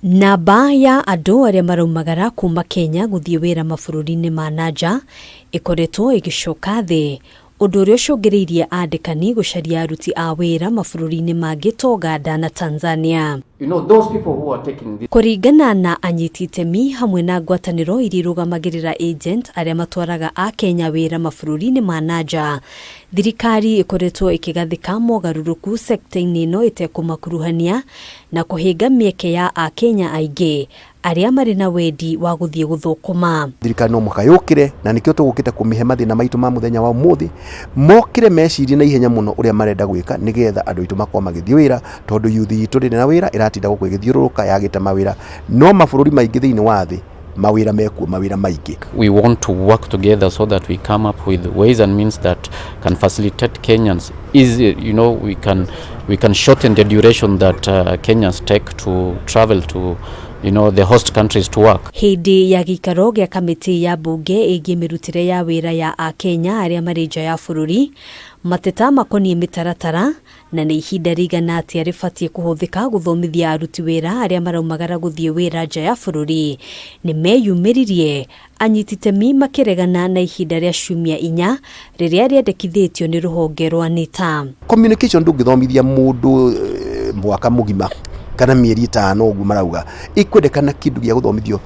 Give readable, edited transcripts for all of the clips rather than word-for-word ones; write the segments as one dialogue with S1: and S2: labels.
S1: Namba ya andũ arĩa maraumagara kuma Kenya gũthiĩ wĩra mabũrũri-inĩ ma na nja ĩkoretwo ĩgĩcoka thĩ, ũndũ ũrĩa ũcũngĩrĩirie andĩkani gũcaria aruti a wĩra mabũrũri-inĩ mangĩ ta Uganda na Tanzania.
S2: Those people who are taking this
S1: Kũringana na anyiti itemi hamwe na ngwatanĩro iria irũgamagĩrĩra agent arĩa matwaraga a Kenya wĩra mabũrũri-inĩ ma na nja, thirikari ĩkoretwo ĩkĩgathĩka mogarũrũku sekta-inĩ ĩno ĩtekũmakuruhania na kũhĩnga mĩeke ya akenya aingĩ arĩa marĩ na wendi wa gũthiĩ gũthũkũma.
S3: Thirikari no mũhaka yũkĩre, na nĩkĩo tũgũkĩte kũmĩhe mathĩna maitũ ma mũthenya wa ũmũthĩ, mokĩre mecirie na ihenya mũno ũrĩa marenda gwĩka nĩgetha andũ aitũ makorwo magĩthiĩ wĩra, tondũ youth itũ ndĩrĩ na wĩra, ĩratinda gũkũ ĩgĩthiũrũrũka yagĩte mawĩra, no mabũrũri maingĩ thĩinĩ wa thĩ mawĩra mekuo, mawĩra maingĩ.
S2: We want to work together so that we come up with ways and means that can facilitate Kenyans easy. We can shorten the duration that Kenyans take to travel to the host countries to work.
S1: Hĩndĩ ya gĩikaro gĩa kamĩtĩ ya mbunge ĩgiĩ mĩrutĩre ya wĩra ya akenya arĩa marĩ nja ya bũrũri, mateta makoniĩ mĩtaratara na nĩ ihinda rĩigana atĩa rĩbatiĩ kũhũthĩka gũthomithia aruti wĩra arĩa maraumagara gũthiĩ wĩra nja ya bũrũri nĩ meyumĩririe, anyiti itemi makĩregana na ihinda rĩa ciumia 4 rĩrĩa rĩendekithĩtio nĩ rũhonge rwa NITA.
S3: Communication, ndũngĩthomithia mũndũ mwaka mũgima kana mĩeri 5 ũguo marauga. Ikwendekana kĩndũ gĩa gũthomithio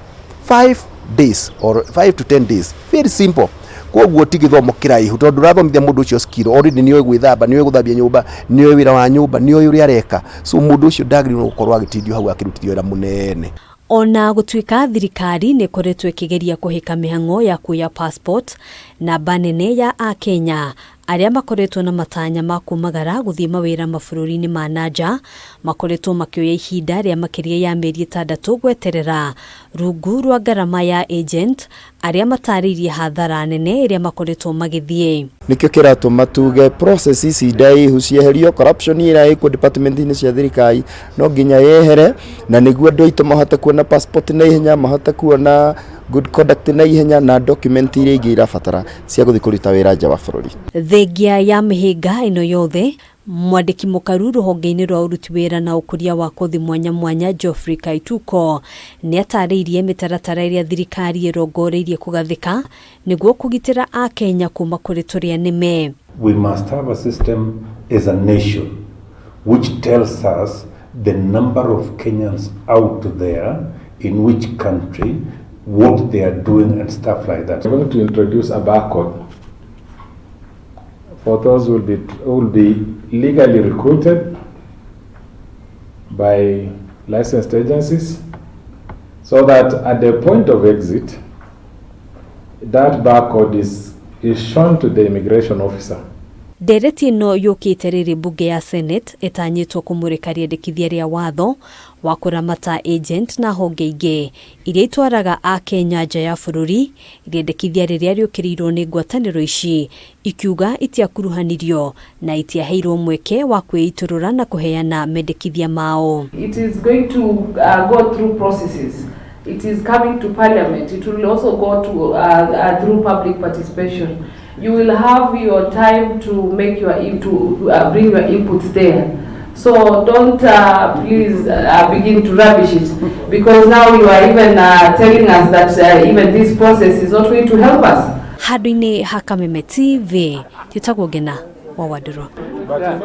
S3: 5 days or 5 to 10 days, very simple. Koguo ti gĩthomo kĩraihu, tondũ ũrathomithia mũndũ ũcio skill already, nĩoĩ gwĩthamba, nĩoĩ gũthambia nyũmba, nĩoĩ wĩra wa nyũmba, nĩoĩ ũrĩa areka. So mũndũ ũcio ndagĩrĩirwo gũkorwo agĩtindio hau akĩrutithio wĩra mũnene.
S1: Ona gũtuĩka thirikari nĩ ĩkoretwo ĩkĩgeria kũhĩka mĩhang'o ya kuoya passport, namba nene ya akenya arĩa makoretwo na matanya ma kumagara gũthiĩ mawĩra mabũrũri-inĩ ma na nja makoretwo makĩoya ihinda rĩa makĩria ya mĩeri 6 gweterera rungu rwa ngarama ya agent arĩa matarĩirie hathara nene ĩrĩa makoretwo magĩthiĩ.
S4: Nĩkĩo kĩratũma tuge process ici ndaihu cieherio, corruption ĩrĩa ĩkuo department-inĩ cia thirikari no nginya yehere, na nĩguo andũ aitũ mahote kuona passport na ihenya, mahote kuona good conduct na ihenya, na document iria ingĩ irabatara cia gũthiĩ kũruta wĩra nja wa bũrũri.
S1: Thengia ya mĩhĩnga ĩno yothe, mwandĩki mũkaru rũhonge-inĩ rwa ũruti wĩra na ũkũria wa kothi mwanya mwanya Geoffrey Kaituko nĩ atarĩirie mĩtaratara ĩrĩa thirikari ĩrongoreirie kũgathĩka nĩguo kũgitĩra akenya kuma kũrĩ tũrĩa nĩme.
S5: We must have a system as a nation which tells us the number of Kenyans out there, in which country, what they are doing and stuff like that.
S6: We're going to introduce a barcode for those who will be legally recruited by licensed agencies, so that at the point of exit, that barcode is shown to the immigration officer.
S1: Ndereti ĩno yũkĩte rĩrĩ mbunge ya Senate ĩtanyĩtwo kũmũrĩka rĩendekithia rĩa watho wa kũramata agent na honge ingĩ iria itwaraga akenya nja ya bũrũri, rĩendekithia rĩrĩa rĩũkĩrĩirwo nĩ ngwatanĩro ici ikiuga itiakuruhanirio na itiaheirwo mweke wa kwĩitũrũra na kũheana mendekithia mao.
S7: It is going to go through processes. It is coming to Parliament. It will also go to through public participation. You will have your time to make your in- to bring your inputs there. So don't please begin to rubbish it, because now you are even telling us that even this process is not going to help us.
S1: Handũ-inĩ ha Kameme TV, tĩtagwo Ngena wa Wandirwa.